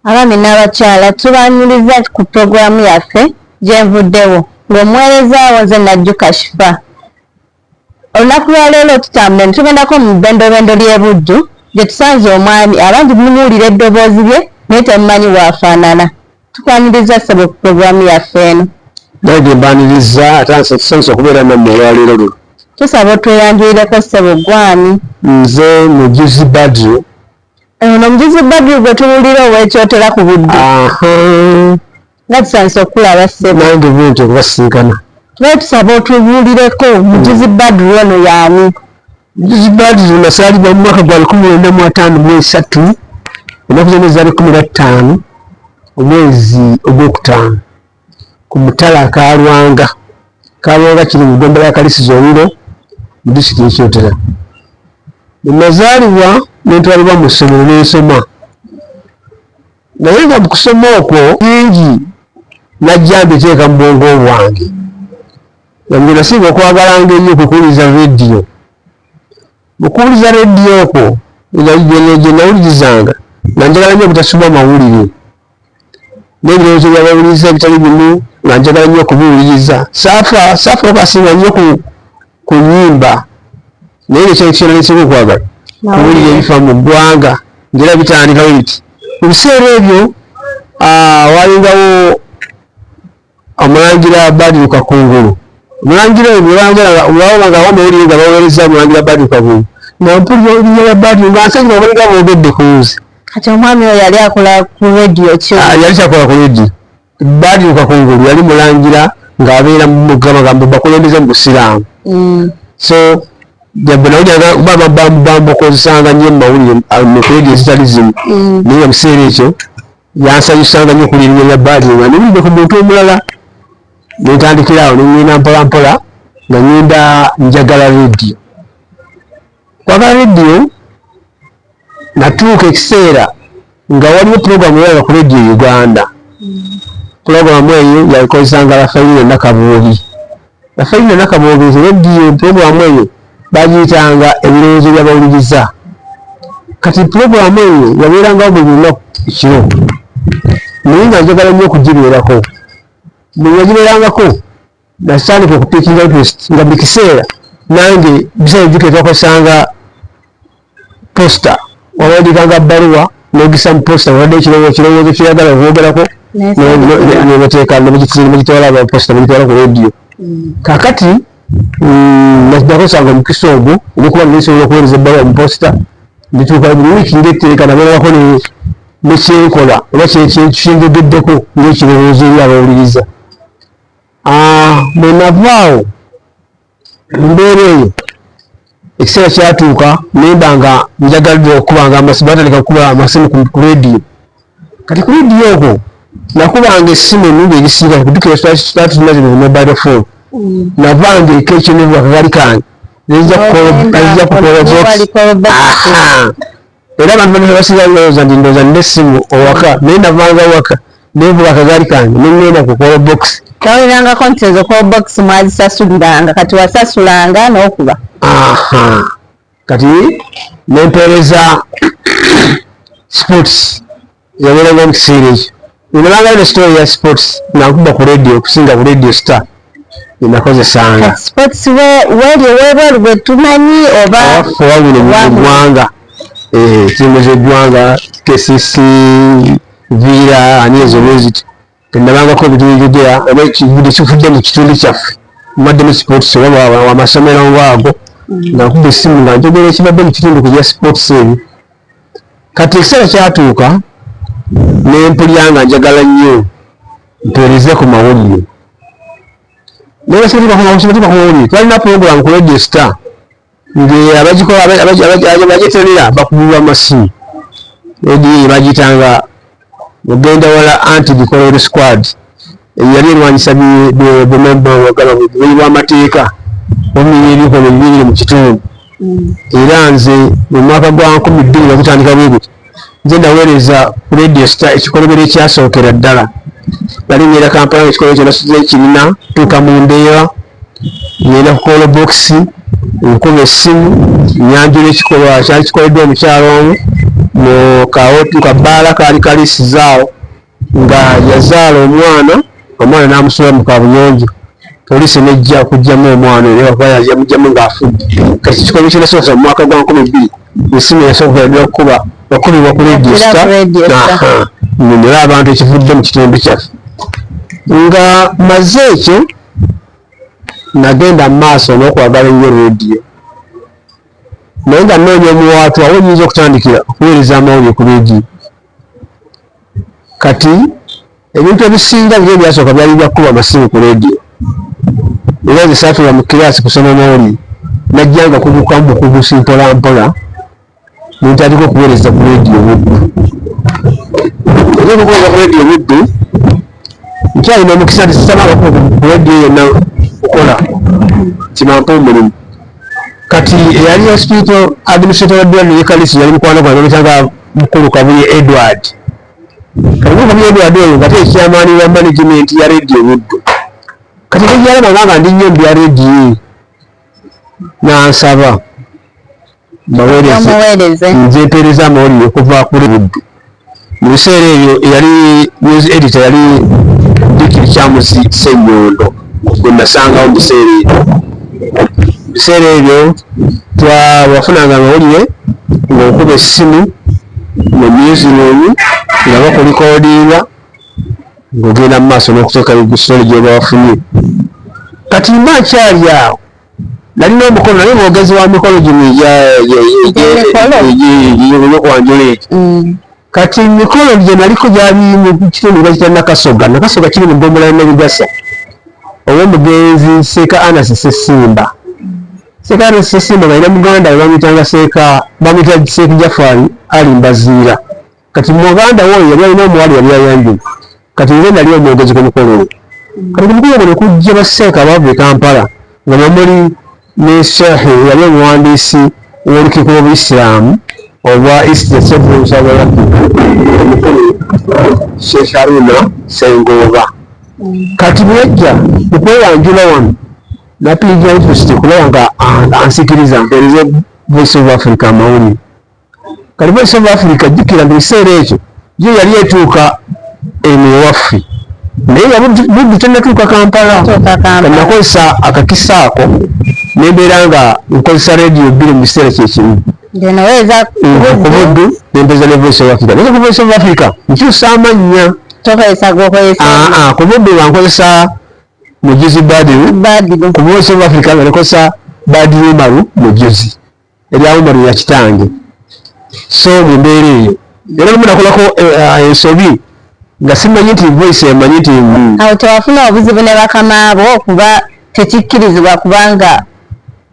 Abaami n'abakyala tubaaniriza ku pulogulaamu yaffe Gyenvuddewo ng'omuweereza wo nze Najjuka Shifa. Olunaku lwa leero tutambula ne tugendako mu bbendobendo ly'e Buddu gye tusanze omwami abangi mumuwulira eddoboozi lye naye temumanyi bw'afaanana. Tukwaniriza ssebo ku pulogulaamu yaffe eno. Nange mbaanirizza ate nsanyuse okubeera nammwe olwaleero luno. Tusaba otweyanjulireko ssebo ggwe ani? Nze Mujuzi Badru. Ono Omujuzi Badru gwe tuwulira ow'ekyotera ku Buddu. Nga tusanyuse okukulaba ssebo. Nange bwentyo okubasisinkana. Tubadde tusaba otubuulireko Mujuzi Badru ono y'ani? Mujuzi Badru nasaalibwa mu mwaka gwa 1953 ennaku z'omwezi zaali 15 omwezi ogwokutaano ku mutala Kalwanga. Kalwanga kiri mu ggomba lya Kalisizo Owino mu disitulikiti y'e Kyotera. Bwe nazaalibwa ne ntwalibwa mu ssomero ne nsoma naye nga mu kusoma okwo bingi najja mbiteeka mu bwongo bwange nga bye nasinga okwagalanga ennyo kwe kuwuliriza rediyo. Mu kuwuliriza rediyo okwo gye nawulirizanga nga njagala nnyo obutasubwa mawulire. N'ebirowoozo by'abawuliriza ebitali bimu nga njagala nnyo okubiwuliriza. Saafa saafokasinga nnyo ku ku nnyimba naye nga ekyali kyonna nsinga okwagala kuwulira ebifa mu ggwanga ng'era bitandika bwe biti. Mu biseera ebyo waalingawo Omulangira Badru Kakungulu. Omulangira oyo bwe nga amawulire nga baweereza Omulangira Badru Kakungulu nga mpulira erinnya lya Badru nga nsanyuka balinga boogedde ku nze. Kati omwami oyo yali akola ku rediyo ki? Ah, yali takola ku rediyo. Badru Kakungulu yali mulangira ng'abeera mu gamagambo bakulembeze mu Busiraamu. So bambukozesanga nnyo mu mawulire ah, mu rediyo ezitali zimu naye nga mu kiseera ekyo yansanyusanga nnyo okuli erinnya lya Badru nga newulidde ku muntu omulala nentandikira awo nengenda mpola mpola nga ngenda njagala rediyo kwagala rediyo natuuka ekiseera nga waliwo pulogulaamu eyalaba ku rediyo Uganda pulogulaamu eyo yakozesanga Rafaelina Nakabuubi Rafaelina Nakabuubi nti rediyo pulogulaamu eyo bagiyitanga ebirowoozo by'abawuliriza kati pulogulaamu eyo yabeerangawo buli lunaku ekiro naye nga njagala nnyo okugibeerako bwe yagibeerangako natandika okupiikinga interest nga buli kiseera nange biseera bijjukira twakozesanga posta wawandiikanga bbaluwa n'ogisa mu posta wadde ekirowoozo kyoyagala okwogerako nebateeka nebagitwala posta bagitwala ku rediyo kakati nakozesanga omukisa ogwo ogwokuba nsobola okuweereza ebbaluwa mu posta nituuka buli wiiki ngaetteeka nabeerako nekyenkola oba kyenjogeddeko ng'ekirowoozo eri abawuliriza. Ah, bwe navaawo mu mbeera eyo ekiseera kyatuuka nemba nga njagalira okukubanga amasimu batandika okukuba amasimu ku rediyo kati ku rediyo okwo nakubanga essimu emirundi egisinga kudukira twatulina zino mobile phone navanga eka ekyonevu akagali kange nenzija kukola box era abantu banene basinga ndowooza nti ndowooza nina essimu owaka naye navanga waka nenvuga akagaali kange nengenda ku call box tawulirangako nti ezo call box mwazisasuliranga kati wasasulanga n'okuba kati nempeereza sports yabeeranga mu kiseera ekyo nabangayo ne story ya sports nga nkuba ku radio okusinga ku radio star enakozesanga sports weri owebweru gwe tumanyi oba owaffe wabino mu ggwanga eh, ttiimu z'eggwanga KCC Villa ani ezo bweziti tenabangako ebituyigidea oba ekivudde kivudde mu kitundu kyaffe mubaddemu sports oba amasomero ngaago nga nkuba essimu nga njogera ekibadde mu kitundu ku bya sports ebyo kati ekiseera kyatuuka ne mpulira nga njagala nnyo mpeereze ku mawulire naye basituka ku mawulire twalina program ku radio star ng'abagikola bagyetanira bakubibwa amasimu radio bagiyitanga mugenda wala anti bikolero squad yali erwanyisa bumenyi bw'amateeka obumenyi ebikolwa ebibi ebiri mu kitundu era nze mu mwaka gwa 2000 nga gutandika bwe guti nze naweereza ku radio star ekikolobero ekyasookera ddala nali ngenda kampala ekikolobero kyo nasuze ekirina tuuka mu mbeera ngenda ku call box nkuba essimu nyanjula ekikolwa kyali kikoleddwa omukyalo omu Mu kabbaala kaali kaliisizaawo nga yazaala omwana, omwana n'amusuula mu kabuyonjo, poliisi nejja okugyamu omwana oyo kuba yamugyamu ng'afudde. Kati kikolwa kyenasooka mu mwaka gwa 2000, esimu yasooka yadda okukuba okubibwa ku Radio Star, nyonyole abantu ekivudde mu kitundu kyaffe. Nga maze ekyo, nagenda mu maaso n'okwagala ennyo rediyo, naye nga nnoonya omuwaatwa awo nyinza okutandikira okuweereza amawulire ku rediyo. Kati ebintu ebisinga biri ebyasooka byali bya kukuba masimu ku rediyo, era nze saatuula mu kiraasi kusoma mawulire, najjanga kugukamu bukugusi mpola mpola nentandika okuweereza ku rediyo Buddu. Era okuweereza ku rediyo Buddu nkyalina omukisa nti sisabanga ku rediyo yonna kukola kibampa omulimu. Kati eyali hospital administrator wa ddwaliro ly'e Kalisi yali mukwano gwange, bamuyitanga Mukulu Kabuye Edward. Kati Mukulu Kabuye Edward oyo nga te chairman wa management ya rediyo Buddu. Kati negyalaba nga ndi nnyo mu bya rediyo, n'ansaba mbaweereze, nze mpeereza amawulire okuva ku Buddu. Mu biseera ebyo eyali news editor yali Dick Kyamuzi Ssenyondo, gwe nasangawo mu biseera ebyo. Mu biseera ebyo twafunanga amawulire ng'okuba essimu mu newsroom nga bakulikodinga ng'ogenda mu maaso n'okuteekayo story gy'oba wafunye. Kati mba nkyali awo, nalina omukono, nali mwogezi wa mikolo gino egy'okwanjula egyo. Kati mikolo gye naliko gyali mu kitundu bakiyita Nakasoga. Nakasoga kiri mu ggombolola ya Nabigasa, ow'omugenzi Seeka Anas Sessimba. Seeka Anas Sessimba nga alina muganda we bamuyitanga Seeka, bamuyita Seeka Jafari Ali Mbaziira. Kati muganda we oyo yali alina omuwala yali ayanjula. Kati nze nali omwogezi ku mukolo ogwo. Kati ku mukolo guno kujja basseeka abaava e Kampala nga mwemuli ne Sheikh eyali omuwandiisi w'olukiiko lw'Obuyisiraamu obwa East Central South Africa, omukulu Sheikh Haruna Sengooba. Kati bwe yajja mu kweyanjula wano, napiiga interest okulaba nga ansikiriza mpeereze Voice of Africa amawulire. Kati Voice of Africa, jjukira nti ekiseera ekyo yo yali etuuka eno ewaffe, naye nga Buddu tennatuuka Kampala. Nakozesa akakisa ako nembeera nga nkozesa rediyo bbiri mu kiseera kyekimu, ku Buddu nempeeza ne Voice of Africa. Naye ku Voice of Africa nkyusa amannya. Ku Buddu nga nkozesa Mujuzi Badiru, ku Voice of Africa nga nekozesa Badiru Umaru Mujuzi, erya Umaru ya kitange. So mu mbeera eyo era lumu nakolako ensobi nga simanyi nti Voice emanyi nti Awo tewafuna obuzibu ne bakama bo, kuba tekikkirizibwa kubanga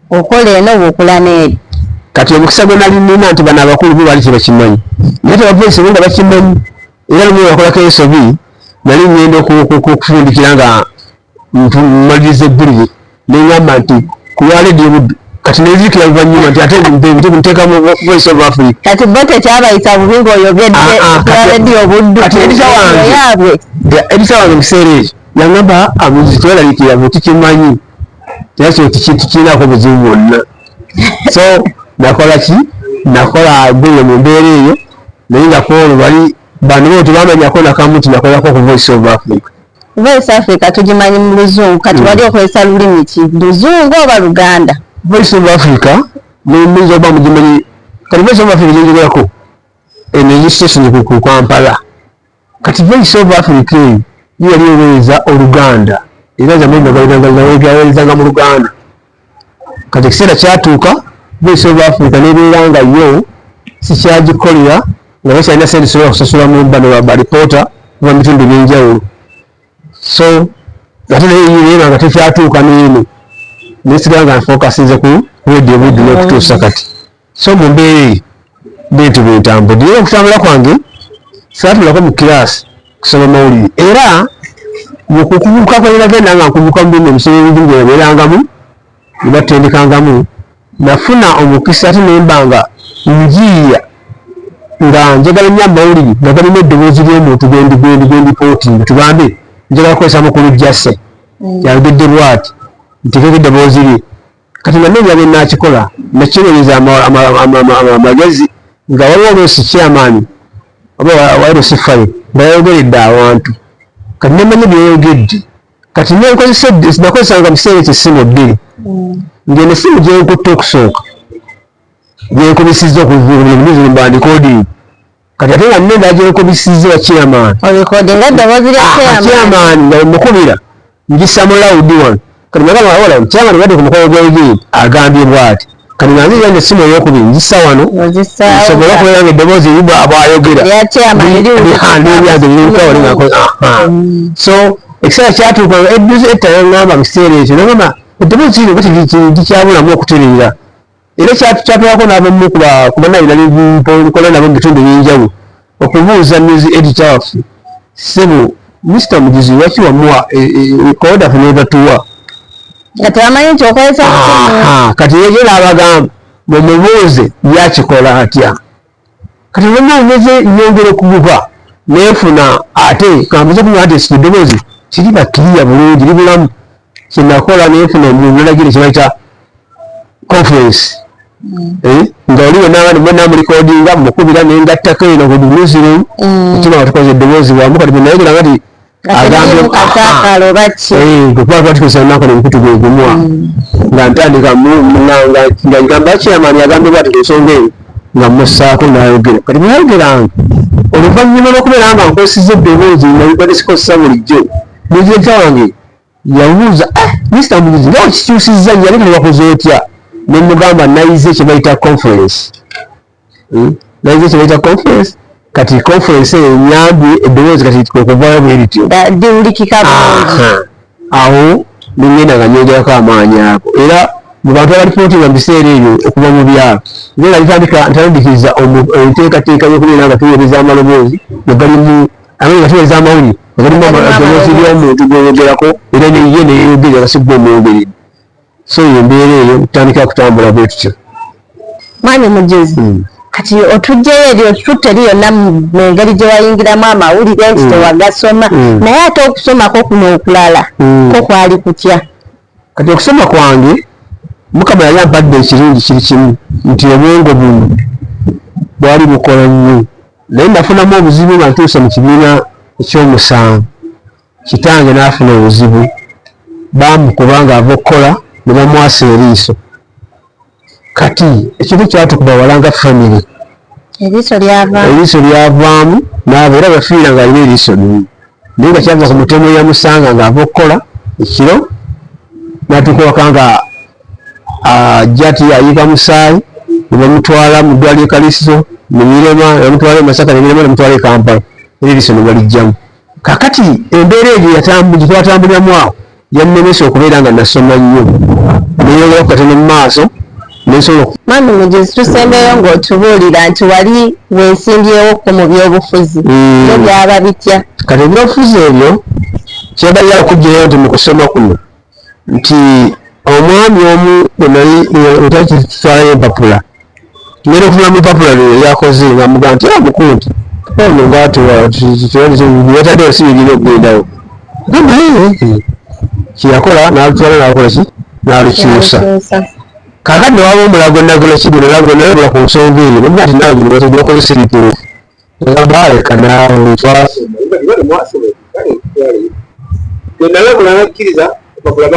okola eno bw'okola n'eri? Kati omukisa gwe nali nina nti bano abakulu bo baali tebakimanyi, naye teba Voice bo nga bakimanyi. Era lumu nakolako ensobi, nali ngenda okufundikira nga mmaliriza eggulire, nengamba nti ku lwa rediyo Buddu. Kati nenzirikira luvannyuma nti ate nteeka mu Voice of Africa. Kati bo tekyabayisa bubi ng'oyogedde ku lwa rediyo Buddu? Kati edita wange yaabwe, edita wange mu kiseera ekyo yangamba, "Amuzi, tweraliikirira, bwe tukimanyi, era kino tikirinako buzibu bwonna." So nakola ki? Nakola eggulire mu mbeera eyo, naye nga kwolwo bali bano bo tebamanyako nakamu nti nakolako ku Voice of Africa. Voice Africa tugimanyi mu Luzungu. Kati wali okozesa lulimi ki, Luzungu oba Luganda? Voice of Africa muyinza okuba mugimanyi. Kati Voice of Africa gyenjogerako eno eri station ku Kampala. Kati Voice of Africa eyo yo yali eweereza Oluganda, era nze mu Luganda. Kati ekiseera kyatuuka Voice of Africa nebeera nga yo sikyagikolera, nga bakyalina sente sobola kusasula mu bano balipoota kuva mu bitundu ebyenjawulo. So ate naye yeeba nga tekyatuuka n'eno, nesigala nga nfokasinze ku Radio Buddu n'okutuusa kati. So mu mbeera eyo bwentyo bwentambudde, era okutambula kwange saatulako mu kiraasi kusoma mawulire. Era mu kukuguka kwe nagenda nga nkuguka mu bino ebisomo ebimu bye nabeerangamu ne batendekangamu, nafuna omukisa ate ne mba nga njiiya nga njagala nnyo amawulire nga galina eddoboozi ly'omuntu gwendipootinga. Tugambe njagala kukozesa mukulu Jase, yayogedde bwati, nteekeko eddoboozi lye. Kati nga noonya bwe naakikola, nakinoonyeza amagezi. Nga waliwo oluusi chairman oba wa LC5 nga yayogeredde awantu, kati nemanya byeyogedde, kati nenkozesa, nakozesanga mu kiseera ekyo essimu bbiri, ngeno essimu gyenkutte okusooka gyenkubisizza okuvuga recording, kati ate nga nenda gyenkubisizza wa chairman chairman nga mukubira ngisa mu loud wano. Kati nagamba wala chairman badde ku mukolo gw'ebintu agambye bw'ati, kati nga nzija nessimu eyokubiri ngisa wano nsobole okubeera nga eddoboozi eri bw'ayogera n'ebyange biruka wali nga. So ekiseera kyatuuka edduzi etta yaŋŋamba mu kiseera ekyo nagamba eddoboozi lino likyabulamu okutereera, era kyatwalako n'abamu ku bannaye nali nkola nabo mu bitundu ebyenjawulo okubuuza news editor waffe, "Ssebo Mr Mujuzi, lwaki wamuwa recorder ffe n'otatuwa?" Nga tebamanyi nti okozesa. Kati ye n'abagamba mumubuuze yakikola atya. Kati olwonna nyongera okuguba neefuna ate kambuze kunywa nti eddoboozi kiriba kiriya bulungi libulamu. Kyenakola nenfuna omuntu nalagira kyebayita conference, nga oli wenna mwenna murecordinga, mukubira nengattako eno ku newsroom ekiba nga tukoze eddoboozi wamu. Kati bwenayogera nga ti agambye kuba twatukozesa lunaku nemikutu gwe gumwa, nga ntandika nga ngamba chairman agambye bwati ku nsonga eyo, nga mussaako n'ayogera. Kati bweyayogeranga oluvannyuma lw'okubeera nga nkozesezza eddoboozi nabibadde sikozesa bulijjo, muzenta wange yabuuza, "Mr Mujuzi, nga okikyusizza nnyo, ate kati wakoze otya?" Ne mugamba nayize kye bayita conference, nayize kye bayita conference. Kati conference eyo enyambye eddoboozi kati kwekuvaayo bwe lityo liwulikika bulungi. Awo nengenda nga nyongerako amaanyi ago, era mu bantu abalipootinga mu biseera ebyo okuva mu byalo nze nga litandika ntandikiriza enteekateeka y'okubeera nga tuweereza amaloboozi nga galimu nga tuweereza amawulire nga galimu eddoboozi ly'omuntu gwoyogerako, era neye neyogerera nga sigwa omwogerere. So eyo embeera eyo tutandika kutambula bwe tutyo. Mwami Mujuzi, kati otugjeyo eri otutte eri yonna mu ngeri gye wayingiramu amawulire nti tewagasoma, naye ate okusomako kuno okulala ko kwali kutya? Kati okusoma kwange, Mukama yali ampadde ekirungi kiri kimu nti obwongo buno bwali bukola nnyo, naye nafunamu obuzibu nga ntuuse mu kibiina ekyomusanvu. Kitange n'afuna obuzibu, bamukuba ng'ava okukola ne bamwasa eriiso. Kati ekintu kyatukuba wala nga famire. Eriiso lyavaamu? Eriiso lyavaamu naava, era yafiira ng'alina eriiso limu, naye nga kyava ku mutemu eyamusanga ng'ava okukola ekiro n'atuuka waka nga ajja ti ayiika musaayi, ne bamutwala mu ddwaliro e Kaliisizo ne birema, ne bamutwala e Masaka ne birema, ne bamutwala e Kampala era eriiso ne baliggyamu. Kakati embeera egyo gye twatambuliramu awo yannemesa okubeera nga nasoma nnyo, neyongera katono mu maaso nensobola. Mwami Mujuzi, tusembeyo ng'otubuulira nti wali weesimbyewo mu byobufuzi, byo byaba bitya? Kati ebyobufuzi ebyo kyebalira okugyayo nti mu kusoma kuno nti omwami omu bwe nali otali tutwalayo empapula, ngenda okufuna mu lupapula lwe yakoze nga mugamba nti, "Ah, mukulu," nti ono ngaataddeyo si bigina okugendawo. Gamba kyeyakola n'alutwala n'akola ki n'alukyusa. Kaakati newaba omulago nagula ki guno nalago nalabula ku nsonga eyo, nemuga nti naawe guno bategekoze sirituufu. Agamba leka naawe, twasoma. Nalabula nakkiriza, empapula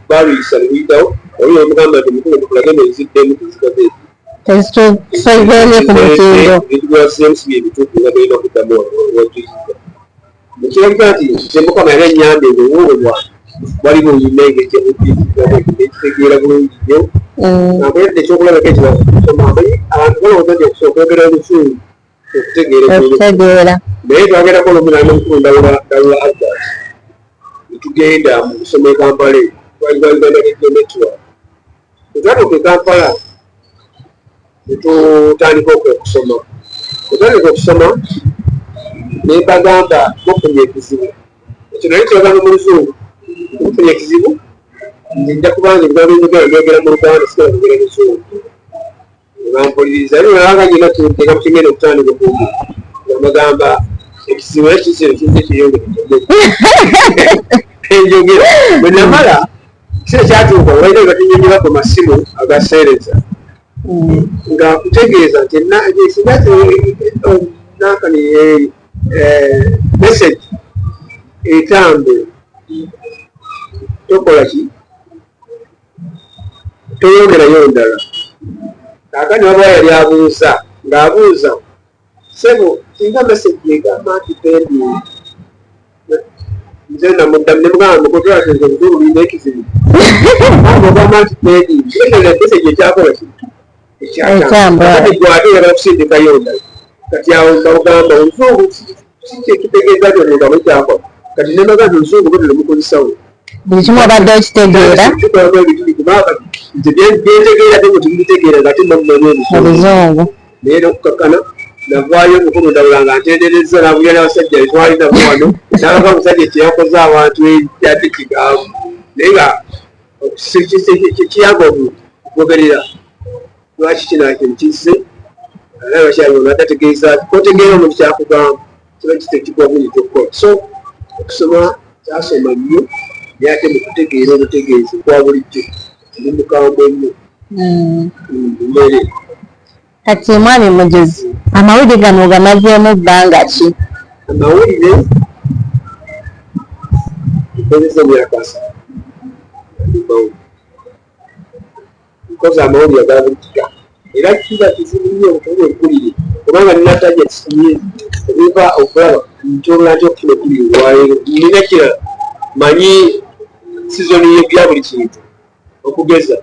baluyisa ne luyitawo. Oli nemugamba nti mukulu, empapula genda oziddemu, tezikoze. Tezitusozeere ku mutindo. Ebitukwasiemu si byebituufu nga tolina kuddamu wajjuziza. Ekirabika nti nze Mukama yali annyambye nga obwongo bwange bwali buyina engeri gyebujjukizamu nekitegeera bulungi nnyo. Nkoledde ekyokulabako ekirala kusoma. Amanyi abantu balowooza nti okusooka okwogera Oluzungu okutegeera. Okutegeera. Naye twagendako olumu nali nomukulu Ndawula, Ndawula Albert, netugenda mu kusoma e Kampala eyo twali gwa Uganda Radio Network. Bwe twatuuka e Kampala netutandika okusoma, bwetwatandika okusoma ne mbagamba mufunye ekizibu ekyo, naye kyebagamba mu Luzungu mufunye ekizibu nti nja kubanga ebigambo byenjogera byogera mu Luganda, sigala kwogera Luzungu. Bampuliriza naye olaba nyina kinteeka mukigenda okutandika okwogera nga mbagamba ekizibu era kiseera kize kyeyongere enjogera. Bwe namala kiseera kyatuuka balina bebatunyonyola ku masimu agaseereza. Ng'akutegeeza nti singa nankani message etambula, tokola ki, toyongerayo ndala. Kaakati waba yali abuuza, ng'abuuza, "Sebo, singa message egamba nti pending," nze namuddamu ne mugamba, "Mukutulasinze obuzungu bulina ekizibu. Ogamba nti pending, message ekyakola ki?" Ekyambula. Kati gwe ate oyagala kusindikayo ndala. Kati awo nga ogamba oluzungu si kyekitegeeza nti omuntu amukyakola. Kati nemaga nti oluzungu bwe temukozesawo. Buli kimu obadde okitegeera. Kikolamu ebituli, kubanga nze byentegeera te bwe tubitegeera nga ate mamumanyi oluzungu. Oluzungu. Naye n'okukakkana navaayo omukulu Ndawula nga ntenderezza, n'abulya n'abasajja betwali nabo wano, n'abaga omusajja kyeyakoze abantu ate kigambo, naye nga kiyamba omuntu okugoberera lwaki kino kintu kizze, era bakyali ono atategeeza kotegeera omuntu kyakugamba kiba kitekibwa bungi kyokukola. So okusoma kyasoma nnyo, naye ate mu kutegeera obutegeezi kwa bulijjo ndi mukambwe nnyo mmere. Kati mwami Mujuzi, amawulire gano ogamazeemu bbanga ki? Amawulire nkozesa emyaka 30 mawulire, nkoze amawulire aga buli kika, era kiba kizibu nnyo okuba eggulire kubanga nina targets nyingi ebiva okulaba ntobola ntya okufuna eggulire olwaleero. Nina kirala, manyi season ya buli kintu. Okugeza,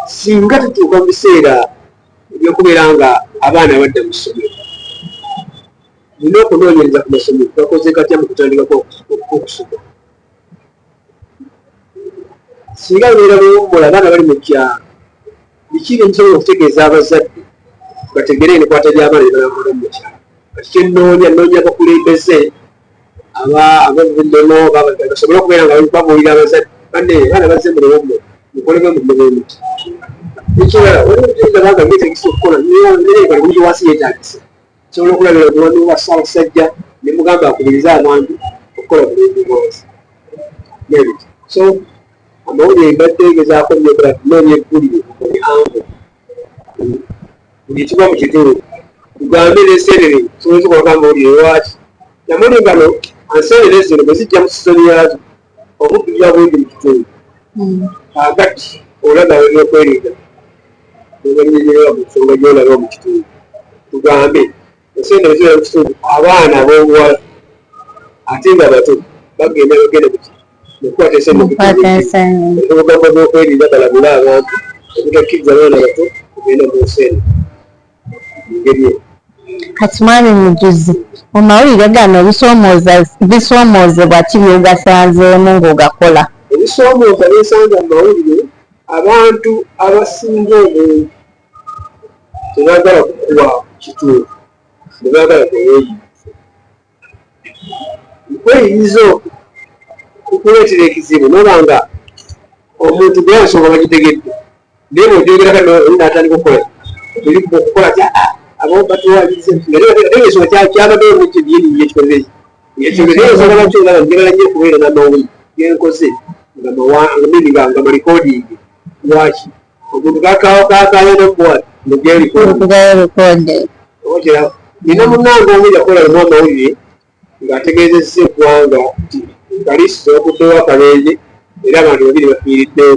singa tutuuka mu biseera ebyokubeera nga abaana badda mu ssomero, nina okunoonyereza ku masomero gakoze gatya mu kutandika kw'okusoma. Singa beera buwummula, abaana bali mu kyalo, biki byensobola okutegeeza abazadde bategere enkwata gy'abaana gye mu kyalo? Kati kyenoonya, nnoonya abakulembeze abavuddemu basobole okubeera nga babuulira abazadde banne, abaana bazze mu luwummula, mukolebwe mu muti. Ekirala, waliwo banga byetagisa okukola naye wansi yeetagisa, nsobola okulabira omuwani wa Ssaabasajja ne mugamba akubirize abantu okukola bulungi bwansi nebiti. So amawulire mbadde ngezaako nnyo okulaba kunoonya eggulire buli ango, buli ekigwa mu kitundu tugambe n'ensenene tusobola tukolako amawulire. Lwaki namuli gano ensenene zino bwe zijja mu season yaazo, obubbi buba bungi mu kitundu. Kaakati olaba ebyokwerinda nobanyinyirira mu nsonga gyolaba mu kitundu, tugambe ensenene zibeera mu kitundu, abaana ab'obuwala ate nga bato bagenda bagenda mukukwata ensenene. Obugamba bwokwerinda balabule abantu obutakkiriza abaana bato kugenda mu nsenene mu ngeri eyo. Kati mwami Mujuzi, mu mawulire gano bisoomoozebwa ki by'ogasanzeemu ng'ogakola? Ebisoomooza byensanga mu mawulire, abantu abasinga obungi tebaagala kukuwa kituufu, tebaagala kweyeeyiza. Okweyiyiza okwo kukuleetera ekizibu noba nga omuntu gwe ensonga bagitegedde, naye bw'ogyogera kati oli n'atandika okukola okukola ti abo batuwaliriza, naye ensonga kyabaddewo mu kyebyeni ekikoze ekyo. Naye ensonga lwaki olaba njagala nnyo okubeera n'amawulire genkoze nga nga marecording? Lwaki omuntu kakayana bwati mugerecording? Nina munnange omu yakola lumu amawulire ng'ategeezezza eggwanga nti Kaliisizo waguddewo akabenje era abantu babiri bafiiriddewo,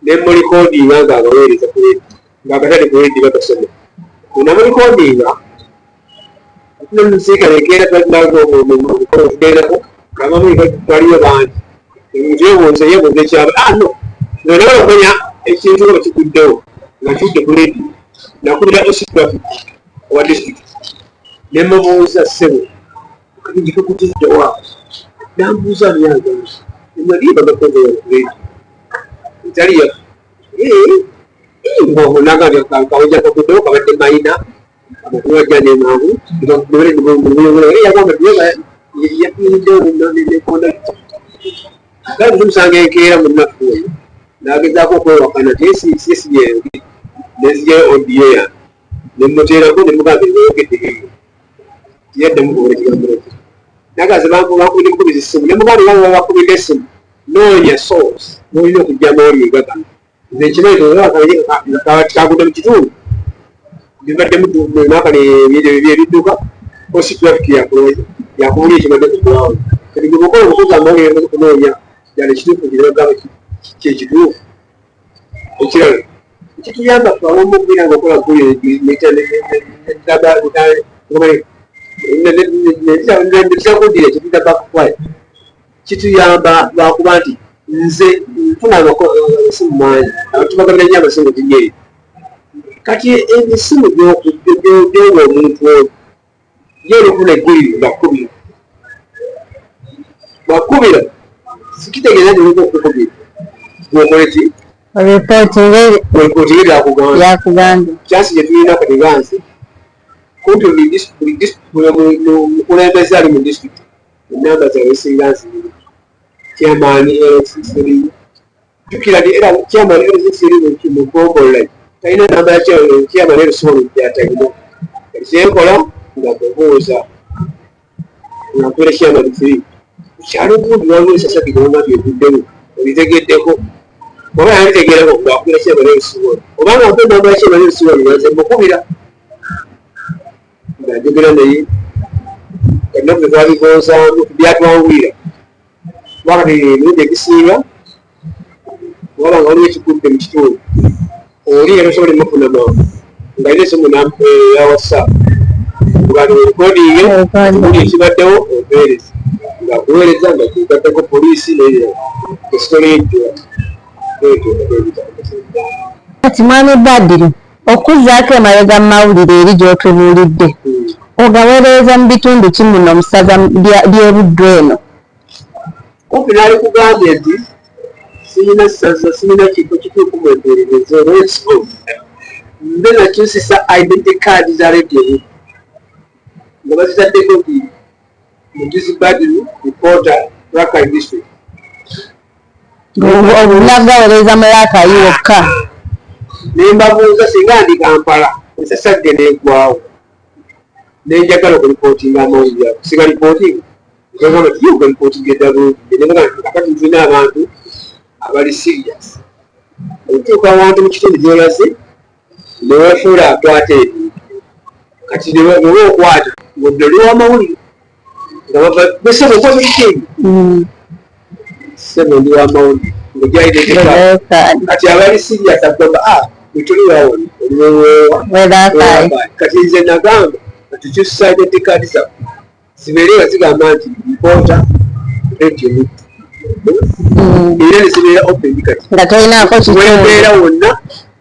ne murecordinga ng'abaweereza ku rediyo, ng'akatale ku rediyo bagasoma. Namurecordinga nemusiikale enkeera twalinaomukolo tugendako, abamu baliyo bangi, omuntu yebuuza yebuuza ekyaba. Ah no, nze nagala okumanya ekintu nga kiguddewo nga kidde ku rediyo. Nakubira OC traffic owa district ne mubuuza, "Ssebo, akabenje kakutiddewa?" Nambuuza ani agamba, emaliba gakoze ku rediyo etali yaffe. Nagambye kawenja kakuddewo kabadde mayina, abantu bajja nemangu yagamba yafiiriddewo ne kondakita. Kale tumusanga enkeera munnaffe oyo n'agezaako okwewakana, tesibyeyogedde, nenzigyayo audio yange nemuteerako nemugamba ebyeyogedde ebyo. Tiyaddamu kubola ekigambo ekyo. Nagaze bankubidde bukubizi essimu, nemugamba nga babakubidde essimu, noonya source n'olina okujja amawulire gagano. Nze nkimanyi kagudde mu kitundu bibaddemu nakale ebidduka osi traffic yakubuli ekibadde ku ground. Kati gwe bukola obukozi amawulire kunoonya ddala ekituufu kiragamba kyekituufu. Ekirala ekituyamba ffe abamu okubeera nga okola ggulire kyetuyita backfire kituyamba lwakuba nti nze nfuna amasimu mangi, abantu bagabira nnyo amasimu ginyeeri. Kati emisimu gyowa omuntu oyo ye olufuna eggulire ngakubira bwakubira sikitegeeza nti olina okukubira gwokole ki ripootinga byakugambye. Kyansi gye tulina kati gansi kumpi buli mukulembeze ali mu disitulikiti enamba zaabwe zisinga nzirina chairman LC3 jjukira nti era chairman LC3 mu ggombolola talina namba ya chairman LC1 gyatalina. Kati kyenkola nga mubuuza nga nkubeera chairman 3 ku kyalo gundi waliwo esasaki gyebagambye eguddewo olitegeddeko oba yanditegeerako ng'akubira chairman LC1 oba nga mpa enamba ya chairman LC1 nga nze mukubira nga njogera naye ennaku zetwabigonzaamu byatwanguyira kuba kati emirundi egisinga waba nga waliwo ekigudde mu kitundu oli era osobola emufuna mangu nga alina esimu ya whatsapp nga recording buli ekibaddewo ompeereza nga akuweereza nga kigattako poliisi n'ebirala esitole ejjula. Kati mwami Badru okuzzaako emabega mu mawulire eri gy'otubuulidde, ogaweerereza mu bitundu ki muno mu ssaza ly'e Buddu eno? Kumpi naalikugambye nti sirina ssaza, sirina kifo kituufu mwe mpeerereza olw'ensonga nze nakyusisa identity card za Radio Buddu nga bazitaddeko nti Mujuzi Badru reporter Rakai district. Nagaweereza mu Rakai wokka. Ne mbabuuza singa ndi Kampala ensasagge n'egwawo ne njagala okulipootinga amawulire ago siga lipootinga gagamba nti ye ogalipootinga edda bulungi ne bagamba nti kakati tulina abantu abali serious okutuuka awantu mu kitundu gy'olaze ne weefuula akwata ebintu kati ne bwe okwata ng'odda oli w'amawulire nga bava besebo okoze biki sebo ndi w'amawulire ng'ogyalina kati abali serious agamba ah wetuli wawona oliwewewa kati nze nagamba kati kyusa identity card zaffe zibeere nga zigamba nti reporter radio era nezibeera open kati nga tolinaako kiwembeera wonna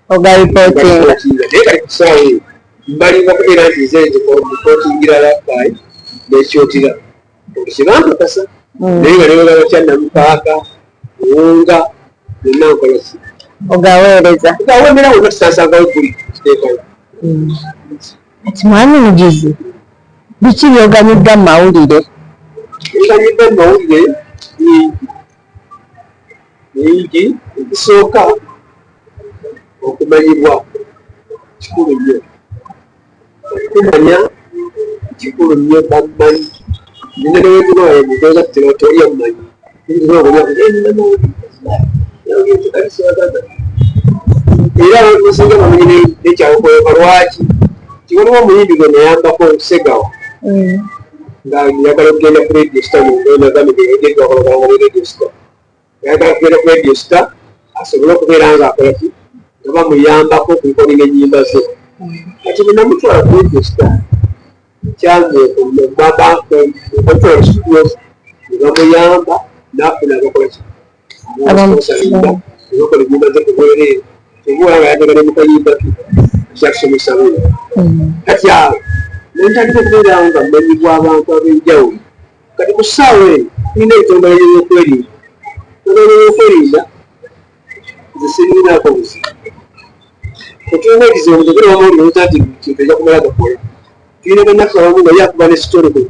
oga reportinga. Naye kati kusaawa eyo mbalinga kubeera nti nze reportingira Rakai nekyotira olwo kyebankakasa naye nga nebagamba kyannamukaaka buwunga yonna nkola ki ogaweereza gawemera wonna tusansangawo guli kiteekayo. Kati mwami Mujuzi, biki by'oganyuddwa mu mawulire? Nganyuddwa mu mawulire bingi bingi. Ekisooka okumanyibwa kikulu nnyo, okumanya kikulu nnyo bammanyi nina newetunaye mugoza tewali amumanyi. Era abantu basinga bamanyi nekyakoyoka lwaki tiwaliwo omuyimbi gwe nayambako Segawa nga njagala okugenda ku Radio Star nagambye ne Radio Star ayagala kugenda ku Radio Star asobole okubeera nga akola ki nga bamuyambako okurecordinga ennyimba ze. Kati bwe namutwala ku Radio Star kyamutwala studios ne bamuyamba n'afuna abakola ki abamusalinga ne bakola ennyimba ze ku bwereere oba olaba yajagala mu kayimba ke ekyakusomesa buno. Kati awo nentandika okubeerawo nga mmanyibwa abantu ab'enjawulo. Kati ku ssaawa eno tulina ebitongole by'ebyokwerinda. Ebitongole by'ebyokwerinda nze sirinaako buzibu. Tetulina ekizibu mutegere wamawulire olowooza nti kintu ojja kumala gakola. Tulina bannaffe abamu nga ye akuba ne story ku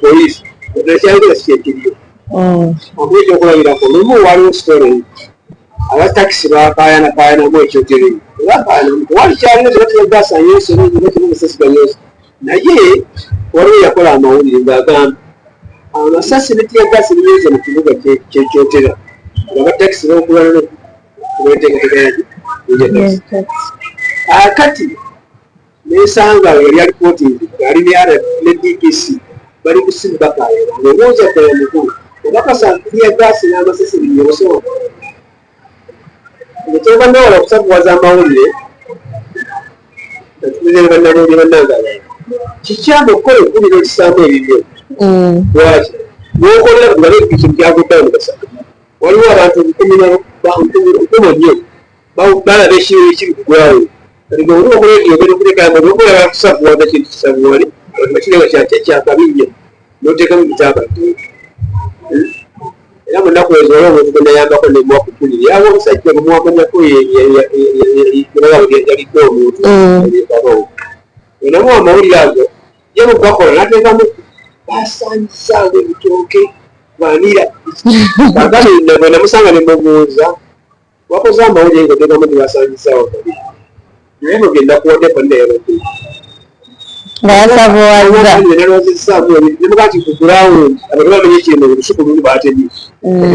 poliisi ddala kyayogera si kyekiriyo. Okuba ekyokulabirako lumu waliwo story aba takisi bakaayanakaayanamu ekyotero bakaayanamu tewali kyalina tebatiyagaasa yesu amasasi ganyosa naye waliwo yakola amawulire ng'agamba amasasi ne tiyagaasi binyweze mu kibuga kyekyotera nga batakisi baokulwana kubeteekateeka yaki. Kati nesanga yali alipootinze ali ne DPC bali ku simu bakaayana ng'obuuza ddala mukulu obakasa tear gas n'amasasi binyoso nga newala okusavuwaza amawulire natumize bannamawulire bannange abalala. Kikyamu okukola eggulire okisaamu ebibyo. Lwaki wokolera nga ekintu kyaguddewo ne basaka waliwo abantu 10,000 nnyo balaba ekintu ekiri ku ground. Kati gwe oli okulediyo ogenda okuteeka nga okulaba kusavuwaza kintu kisavuwale abantu bakiraba kyakabi nnyo n'oteekamu bitabadde. Era mu nnaku ezo waliwo omuntu gwe nayambako nemuwa ku ggulire awo omusajja gwe muwakanyako yalidde omuntu ebikabawo enamuwa amawulire ago ye mugakola n'ateekamu basanzaawo ebitooke vanira. Kakati bwe namusanga ne mubuuza, wakoze amawulire ng'oteekamu nti basanzaawo vanira, naye mugenda kuwadde vanira yabadde nga yasavuwazza. Nalowozesaamu nemuga nti ku ground abantu bamenya ekiri mu lusuku lumu batemye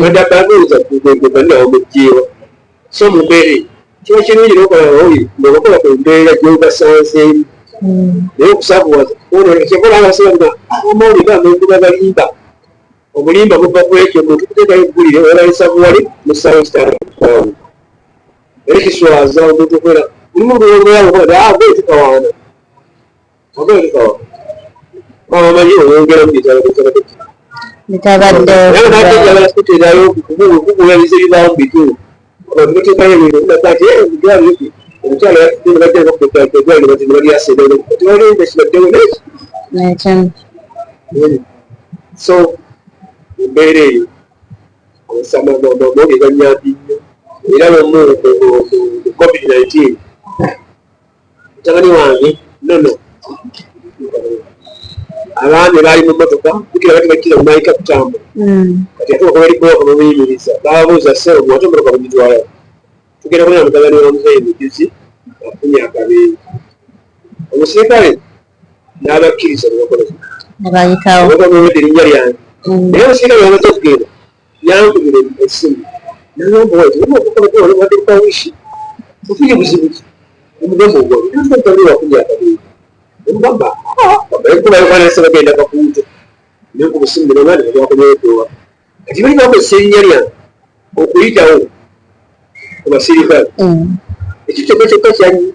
badde babuuza vanira wamugjeewa. So mu mbeera eyo kiba kirungi n'okola amawulire ng'obakola ku mbeera gy'obasanzeemu, naye okusavuwaza kyekola abasinga amawulire gamuntu babalimba obulimba buva ku ekyo omuntu kuteekayo eggulire olalisavuwale mussaawo kitaawo era kiswaza omuntu okubeera mulimu olwobeera agwe tukawaana agwe tukawaana babamanyi oyongeramu bitabadde bitabaddewo. Naye nate njagala kuteerayo kukubuuliza ebibaawo mu bitundu abantu bateekayo ebintu naga nti eddwaliro omukyala yafudde ne bajja bakuba eddwaliro bati ne balyasa eddwaliro tewali kibaddewo neki. Ekimu. So embeera eyo amawulire ganyambye nnyo era mu COVID-19 mutabani wange nono abaami baali mu mmotoka bukira bati bakkira mumayika kutambula. Kati ate okuba bbulooka bamuyimiriza bababuuza, ssebo ate emmotoka mugitwalawo tugenda kulaba mutabani wa muzeeyi Mujuzi afunye akabenje. Omusirikale n'abakkiriza ne bakola ne bayitawo. Oba erinnya lyange. Naye omusirikale yamaze okugenda yankubira essimu nagamba wati oba okukola wali wadde kawishi ofunye buzibu ki omugamba ogwo mutabani wafunye akabenje omugamba bayokanase bagenda kakuuto naye ku busimu buno ne bakomyewo. Kati bali bakozesa erinnya lyange okuyitawo ku basirikale. Ekyo kyokka kyokka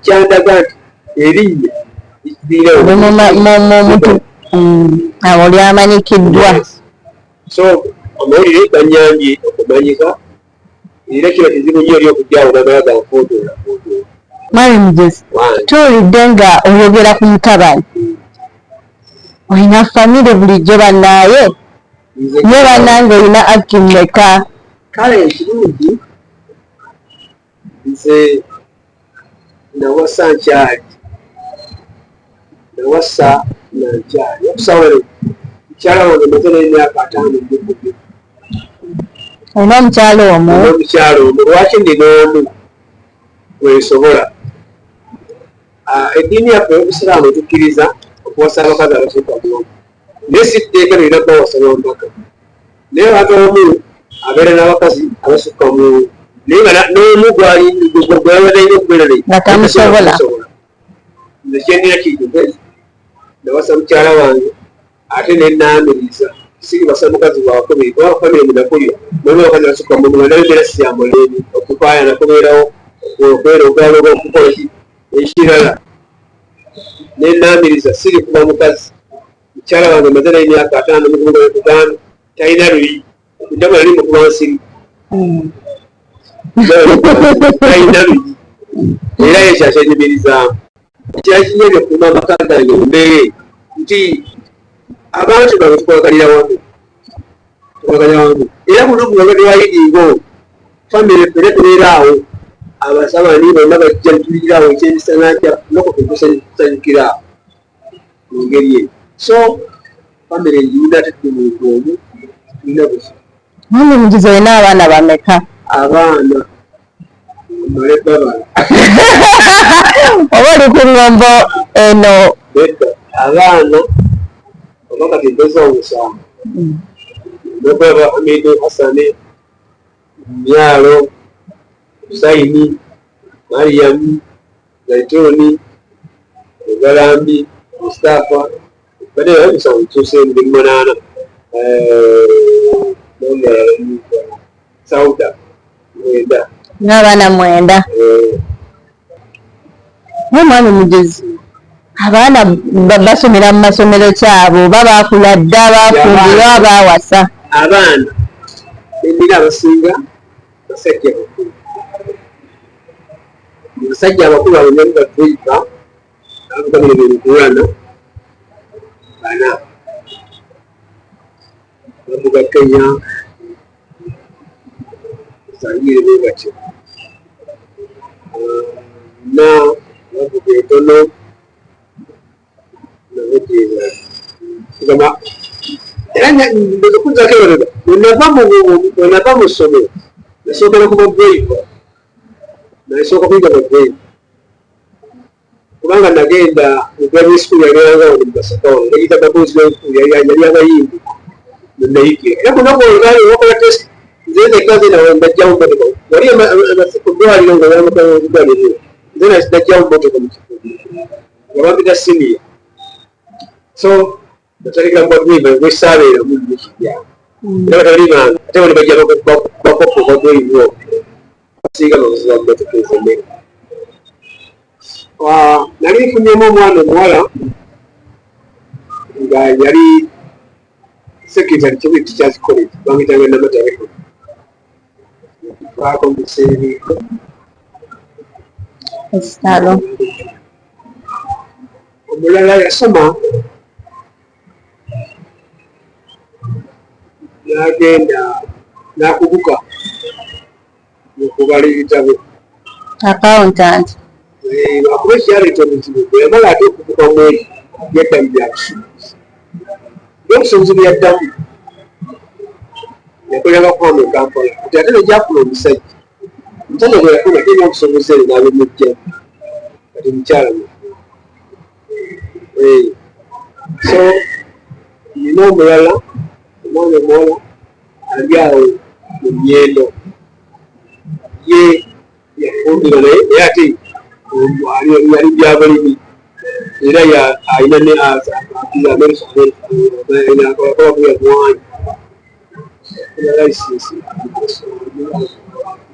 kyandaga nti erinnya lirinawo Mutu awo lyamanyikiddwa. So amawulire ganyambye okumanyika era kiba kizibu nnyo eri okujjaawo n'amala ganfootoola footoola. Mwami Mugezi, tuwulidde nga oyogera ku mutabani, olina famire bulijjo bannaaye nye bannange, olina akti mmeka? Kale ekirungi nze nawasa nkyali, nawasa nga nkyali okusawero mukyala wange maze n'emyaka 50 mukubiri. Olina omukyala omu? Omukyala omu. Lwaki ndina omu? Gwensobola. Eddiini yaffe ey'obusiraamu etukkiriza okuwasa abakazi abasukka mu omu, naye si tteeka lirina kubawasa lwampaka. Naye abantu abamu abeera n'abakazi abasukka mu omu naye nga n'omu gwalibadde alina okubeera naye nga tamusobola. Nze kyendina kijuve nawasa mukyala wange ate nenaamiriza siribasa mukazi wakubiri kuba famire munakulira mulimu abakazi abasukka mu omu nga nabeera siyamboleeni okukaayana kubeerawo okwerogaaloga okukola ki ekirala. Nenaamiriza sirikuba mukazi. Mukyala wange maze naye emyaka 55 talina luyi ndaba nali mukuba nsiri talina luyi era ye kyakyenyumirizaamu ekyakinyabye okuuma amaka gange mu mbeera eyo nti abantu bange tukolaganira wamu, tukolaganira wamu era buno bulwadde bwa yidingo famire ffena tubeera awo abasabani bonna bajja netulirira awo ekyemisana kya nokofe tusanyukira awo mu ngeri eyo. So famire njirina ate tuli muntu omu tulina buzibu. Mwami Mugizi, olina abaana bameka? Abaana male babala. Oba oli ku ngombo eno? Nedda, abaana oba kati mpeza omusanvu nokulaba Hamidu, Hasani, Myalo, Husaini. Mariam, Zaituni, Lugalambi, Mustafa, badde bali musanvu tuuse ndi munaana. N'omulala Sauda, mwenda. N'abaana 9. Naye mwami Mujezi, abaana basomera mu masomero kyabo oba baakula dda, baafumbirwa, baawasa? Abaana bendira abasinga basajja bakulu. Abasajja abakulu abo nabo badriva abavuga bino birukulana bana bavuga Kenya, Zaire bwe batyo na bavuga etono nabo gyebali. Kugamba era nkuzzako emabega, wenava mu ssomero nasookera ku badriva, nasooka kuyiga badriva kubanga nagenda mu primary school yabeeranga wano mu Masaka wano bagiyita Babozi Girls School, yali abayimbi mwenayigira era ku lunaku olwo baali bakola test, nze nzekka nze najjawo mmotoka wali ku ddwaliro nga yamukadwaliro, nze najjawo mmotoka mu kifo nga bampita senior, so natandikira mu badriva bwesaabeeramu nnyo kijja era batabani bange ate bano bajja bakopa obwadriva obwo basinga bavuzi ba mmotoka ez'emmere. Nali nfunyemu omwana omuwala nga yali secretary Kibuli Teachers College, bamuyitanga Namata Record, baako mu biseera ebyo. Ekitalo. Omulala yasoma n'agenda n'akuguka mu kubala ebitabo. Accountant. Lwakuba ekyaleeta obuzibu, bwe yamala ate okuguka mu ebyo, yadda mu bya busuubuzi. Ebyobusuubuzi bye yaddamu yakoleranga kubamu e Kampala, kati ate ne gyafuna omusajja. Omusajja gwe yafuna ate ebyobusuubuzi ebyo n'abimuggyamu, kati mukyala mufumbo. So nina omulala omwana omuwala ali awo mu Nyendo, ye yafumbirwa naye naye ate yali byabulimi era alina ne mwanyi license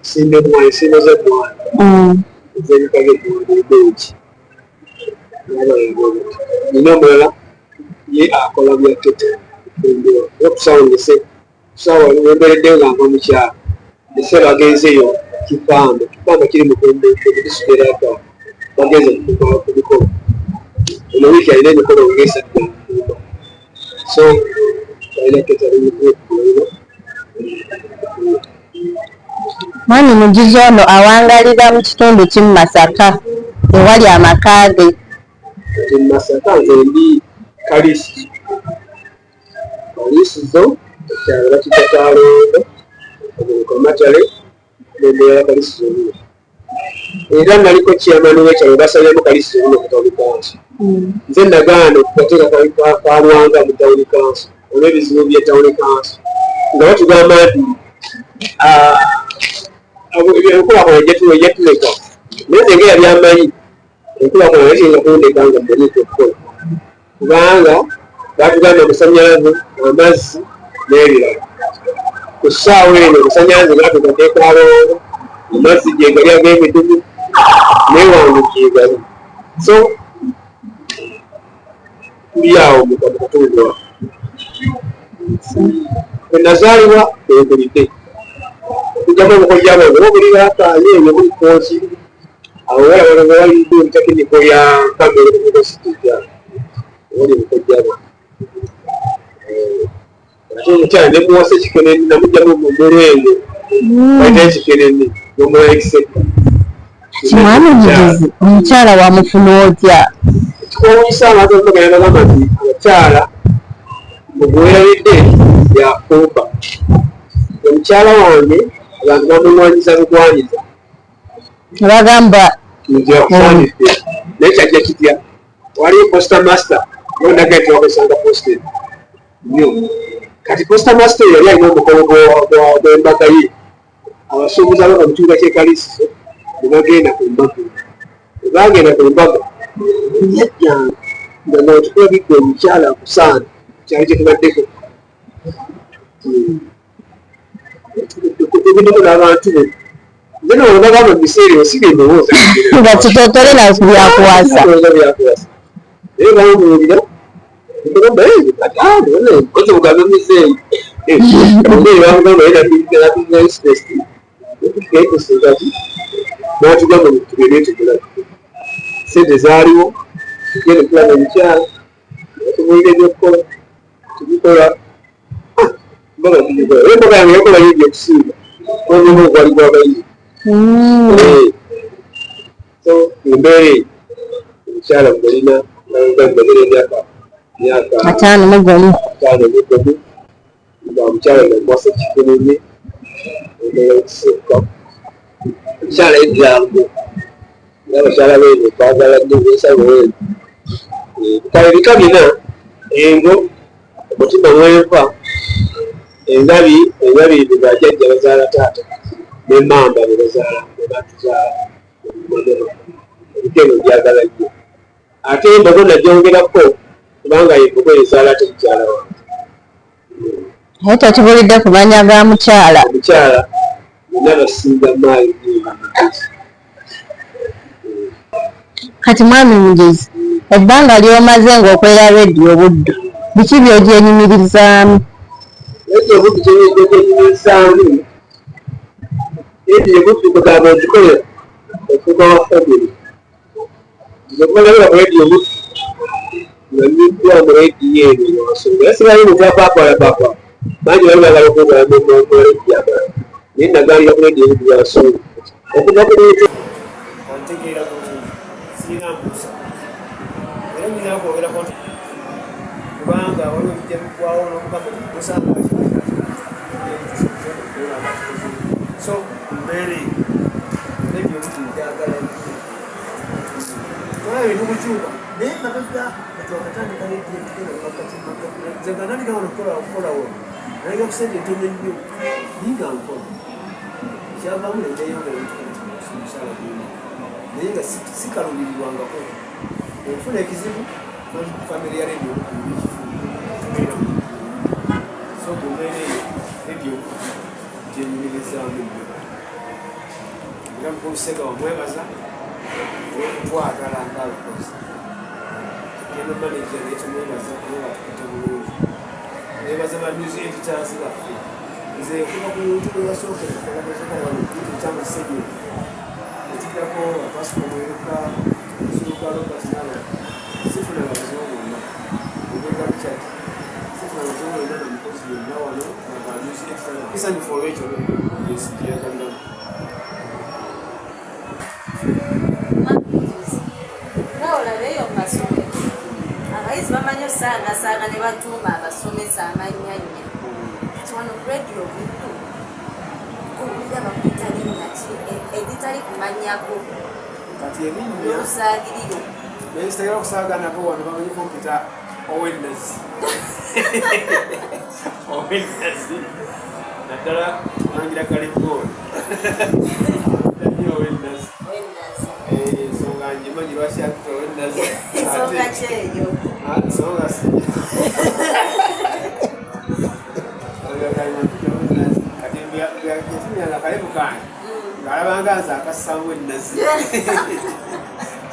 simba emwanyi, ensimbo z'emmwanyi ez'ebika by'emmwanyi ennungi. Nina omulala ye akola bya tete kufumbirwa era kusaawa ndese kusaawa wemberedde nga nva mu kyalo ndese bagenzeyo Kipamba. Kipamba kiri Mukumbi mu disitulikiti era ka bagenze ku mikolo. Eno wiiki alina emikolo ng'esatu gya kufumba, so balina catering group. Mwami Mujuzi ono awangalira mu kitundu ki mu Masaka ewali amaka ge? Kati mu Masaka nze ndi Kaliisizo. Kaliisizo ekyalo bakiyita Kalongo, omuluka Matale, n'embeera ya Kaliisizo luno. Era naliko chairman w'ekyalo, basaliramu Kaliisizo luno ku town council. Nze nagaana okugateeka Kalwanga mu town council olw'ebizibu bya town council nga batugamba nti enkulaakulana ejja tuleka, naye nze nga eyali amanyi enkulaakulana tekiyinza kundeka nga mmanyi ekyokukola kubanga batugamba amasannyalaze, amazzi n'ebirala. Ku ssaawa eno amasannyalaze gatuuka n'e Kalongo, amazzi gyegali ag'emidumu n'ewange gyegali, so tuli awo mu katundu ako. Bwe nazaalibwa wenkulidde okugyamu obukojja bwange oba buli akaaye eyo buli Kkooki awo walaba waliwo tekiniko ya Kamere University awo wali obukojja bwange. Ate omukyala ne muwasa ekikeneni namugyamu mu mulwengo bayita ekikeneni n'omulala ekiseka. Mwami Mujezi, omukyala wamufuna otya? Ekikwewuunyisa abantu abamu bagenda bagamba nti abakyala mugwerabidde yafumba. Omukyala wange abantu bamumwanyiza bugwanyiza. Bagamba nti akusaanidde, naye kyajja kitya? Waliwo posta master yondaga nti wakozesanga posta nnyo. Kati posta master yali alina omukolo gw'embaga ye, abasuubuzi abava mu kibuga ky'e Kaliisizo Ne bagenda ku mbaga. Bwe baagenda ku mbaga, yajjanga nga n'otukulabidde omukyala akusaana kyali kye tubaddeko. Tugendeko n'abantu be. Nze no bagamba mu biseera ebyo si bye ndowooza. Nga kitotole na byakuwasa. Byakuwasa. Naye bambuulira nagamba kati kozi mugambe muzeeyi. Muzeeyi bamugamba ye napiga express kati n'atugamba tugende tugulabe. Sente zaaliwo, tugende tulaba omukyala, tubuulira ebyokukola, tubikola. Mbaga tugikola. Era embaga yange yakola yingi okusinga omulimu ogwali gw'abayimbi. So embeera eyo omukyala mulina nagera emyaka myaka 51. 51 nga omukyala namuwasa kifulumye omala okusukka. Omukyala eddango n'abakyala beeno baagala nnyo bensawo eno. Kale ebika bina: engo, omutima mwenva, engabi, engabi be bajjajja bazaala taata, n'emmamba be bazaala be batuzaala. Ebika ebyo byagala nnyo. Ate embogo nagyongerako kubanga embogo ezaala ate mukyala wange. Naye totubulidde ku mannya ga mukyala. Omukyala bonna basinga maayi nnyo. Kati Mwami Mugezi, ebbanga ly'omaze ng'okolera Leediyo Buddu, biki by'ogyenyumirizaamu? Leediyo Buddu kyengyenyumirizaamu, Leediyo Buddu kwegamba ogikolera ofuuka wa famire. Nze okuva nalaba ku Leediyo Buddu nga nnyuddwa mu leediyo eno lwa nsonga era simanyi muntu apaapaala bangi bali baagala okwetaba mu maleediyo amalala naye nagaalira ku Leediyo Buddu lwa nsonga okuva ku muntu Antegeera bulungi, sirina mbuusa era nyina kwogerako nti kubanga waliwo ebijja biggwawo n'omugamba osanga so mbeera eyo leediyo Buddu njagala nnyo olaba ebintu kukyuka naye mabega nga twakatandika leediyo tugenda makkati nze nga nandika wano okukola wano nalega ku sente ntono nnyo naye nga nkola kyavaamu neneyongera omusaala gungi naye nga sikaluubirirwangako enfuna ekizibu famire ya leediyo so ku mbeera eyo leediyo gyenyumirizaamu nnyo era mukulu Ssegawa mwebaza olw'okutwagala ng'abakozi. General manager naye tumwebaza kubanga atukutte bulungi. Nebaza ba news editors baffe. Nze okuva ku muntu gwe yasookera okukola wano Kitamu Ssenyonyi, netuddako Pasco Mweruka, Nsubuga Robert n'abalala, sifunanga buzibu bwonna. Lubega Richard, sifunanga buzibu bwonna na mukozi yenna wano na ba news editors. Nsanyufu olw'ekyo yes gyeyagaliramu. Nga olaba eyo mu masomero abayizi bamanyi osaagasaaga ne batuuma abasomesa amannya kati wano ku Leediyo Buddu owulira bakuyita linnya ki eritali ku mannya go Kati erinnya n'olusaagiriro. Naye kitegera okusaaga nabo wano bamanyi kumpita Owennazi. Owennazi naddala olangira kalegooli Owennazi. Owennazi. Ensonga ngimanyi lwaki ampita Owennazi. Ensonga ki eyo? Ensonga si kati yatumyanga akalevu kange ng'alabanga nze akassamu ennazi.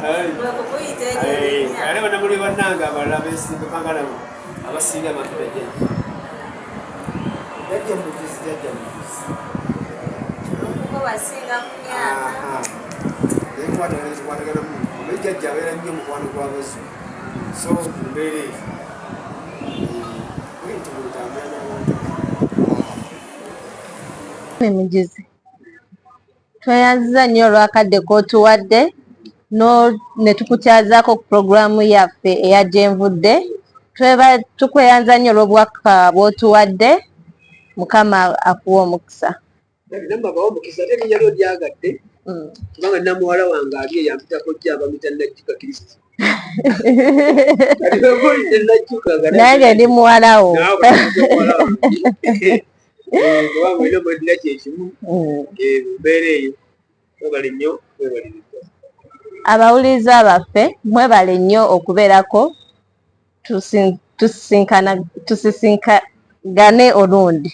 Lwekukuyita eryo erinnya. Ate bannamuli bannange abalala besimbukanga nabo abasinga bampita jjajja. Jjajja Mujuzi, jjajja Mujuzi. Olw'okuba wasinga mu myaka. Naye nkwatagana tukwatagana mu naye jjajja abeera nnyo mukwano gw'abazzukulu. So mu mbeera eyo bwentyo bwe ntambula n'abantu. Mujuzi, tweyanziza nnyo olw'akadde k'otuwadde ne tukukyazaako ku pulogulaamu yaffe eya Gyenvudde. Tukweyanza nnyo olw'obubaka bw'otuwadde. Mukama akuwe omukisa. Nammwe abawe omukisa ate erinnya lyo lyagadde kubanga nina muwala wange ali eyo ampita kojja bamuyita Najjuka Kristo. Kati bwe Najjuka nga Nange ndi muwala wo. Naawe oli muwala wange. Kubanga olina mwedira kye kimu mu mbeera eyo. Mwebale nnyo, mwebalire. Abawuliriza baffe, mwebale nnyo okubeerako. Tusisinkagane olundi,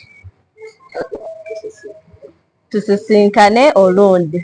tusisinkane olundi.